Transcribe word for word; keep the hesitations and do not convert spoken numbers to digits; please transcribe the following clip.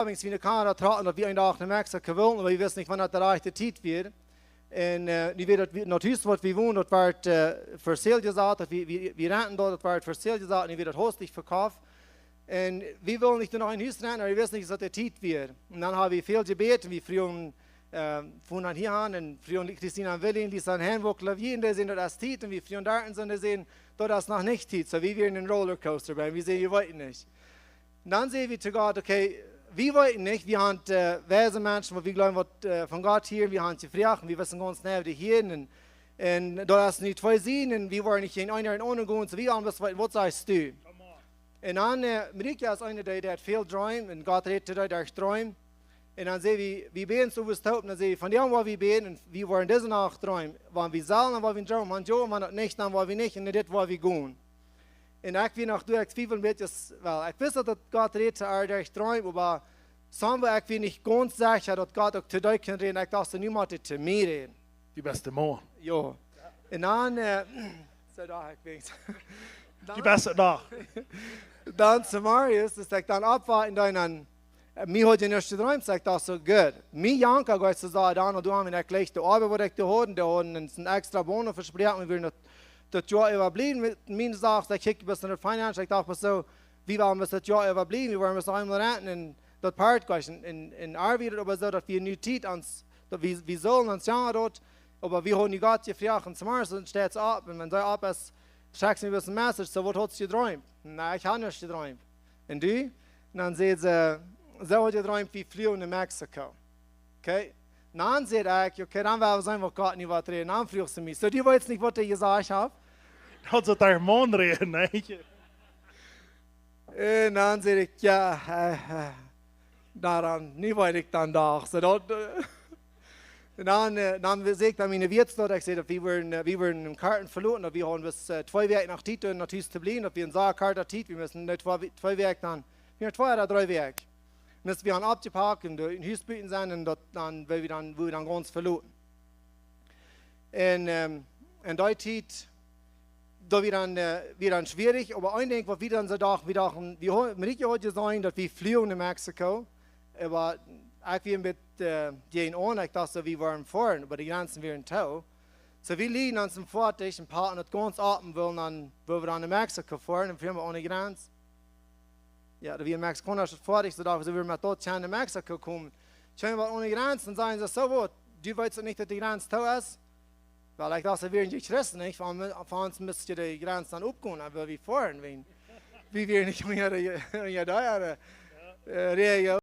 Oba wie wieren krakjt doa, daut wie een Dach no Mexiko wullen, oba wie wisten nich, wanea daut de rajchte Tiet wia. Un, äh, nu wia daut, wie, daut Hus, waut wie wonen, daut wort, äh, fa sale jesat, daut wie, wie, wie renten daut, daut wort fa sale jesat, un nu wia daut hastich vekoft. Un wie wullen nich noch een Hus renten, oba wie wisten nich, daut de Tiet wia. Un dan hauden wie väl jebät, un wie fruagen, äh, von dan hia aun, un fruagen Christina un Willy, un Lisa un Hein, woo kloa wie, un dee säden, daut es Tiet, un wie fruagen doa, un see säden, daut es noch nich Tiet. Soo, wie wieren een Rollercoaster, bie, wie säden, wie weeten nich. Un dan säden wie to Gott, okay, wie weeten nich, wie haben, äh, weise Menschen, waut wie jleewen, waut, äh, von Gott hieren, wie haben jefroagt, wie wisten gaunz jeneiw, dee hieren, un, un daut es nu twee Sieden, un wie woaren nich en eenen aundren gonen, soo wie haben bloos weeten, waut sajchst du? Un dan, äh, Marika es eene, dee, dee haft väl Dreem, un Gott rät to dee derch Dreem. Un dan säden wie, wie bäden soo waut toop, un dan säden wie, von däm, waut wie bäden, un wie woaren dise Nacht dreemen. Wan wie sellen, dan woa wie dreemen, wan jo, wan daut nich, dan woa wie nich, un dit woa wie gonen. Un ekj wia noch, doa ekj twiewel een bät, well, ekj wist, daut Gott rät to äa derch Dreem, oba somehow ekj wia nich gaunz secha, daut Gott uk to dee kunn räden. Ekj docht, soo, nu mott hee to mie räden. Du best de Maun. Jo. Un dan, äh, soo docht ekj, weens. Du best de Maun. Dan zemorjes, aus ekj dan oppwakjt, dan, dan, äh, mie haud je nuscht jedreemt, ekj docht, soo, goot. Mie jankad, ekj soo, dan, un doa haben wie nich jlikj de Oabeit, waut ekj doa haud, un dee hauden een extra Bono vesproaken, wie wudden daut, daut Joa äwa bliewen met miene Sachen, ekj kjikj een bät no de Finanzen, ekj docht, oba soo, wie woaren daut Joa äwa bliewen, wie woaren ons eemol renten, un daut Poat kjrieen, un, un, un äa wia daut oba soo, daut wie nu Tiet ons, daut wie, wie sullen ons jankat, oba wie haben nu Gott jefroagt, un zemorjes un steit opp, un wan see opp es, schekjt see mie een Message, soo, waut hast du jedreemt? Na, ekj hab nuscht jedreemt. Un du? Un dan säd see, see haud jedreemt, wie fluagen no Mexiko. Okay? Un dan säd ekj, okay, dan woa wie seenen, waut Gott nu woat räden. Dan fruach see mie, soo, du weetst nich, waut hee jesajcht haft? Daut see derch Maun räden, nä? Un dan säd ekj, jo, äh, äh, na dan, nu weet ekj dan doch. Soo daut, äh, un dan, äh, dan säd ekj dan miene Wieets doa, ekj säd, daut wie wudden, äh, wie wudden de Kjarkj veloten, daut wie hauden bloos, äh, twee Wäakj noch Tiet, om no Hus to bliewen, daut wie een sea korte Tiet, wie musten nich twee, twee Wäakj dan, wie haben twee ooda dree Wäakj. Un dan wie haben oppjepakt un doa em Hus buten sennen un daut dan, wua wie dan, wua wie dan gaunz veloten. Un, ähm, en dee Tiet, daut wia dan, äh, wia dan schwierich, oba een Dinkj, waut wie dan soo dochten, wie dochten, wie ho-, Marika haud jesajcht, daut wie fluagen no Mexiko, oba ekj wia een bät, äh, jäajenaun, ekj docht, soo, wie woaren foaren, oba de Grenzen wieren too. Soo, wie lieeden ons em Foatich un packten daut gaunz opp un wullen dan, wua wie dan no Mexiko foaren, un fuaren wie aun de Grenz. Jo, daut wia en Mexikauna Staut foadich, soo docht wie, soo wie met daut kjennen no Mexiko komen. Kjeemen wie aun de Grenz, dan säden see, soo waut, du weetst uk nich, daut de Grenz too es? Well, ekj docht, see wieren je Christen, nich? Fa, fa ons must je de Grenz dan opgonen, dan wudden wie foaren, wan, wie wieren nich mea de, de, de, äh, Räajel.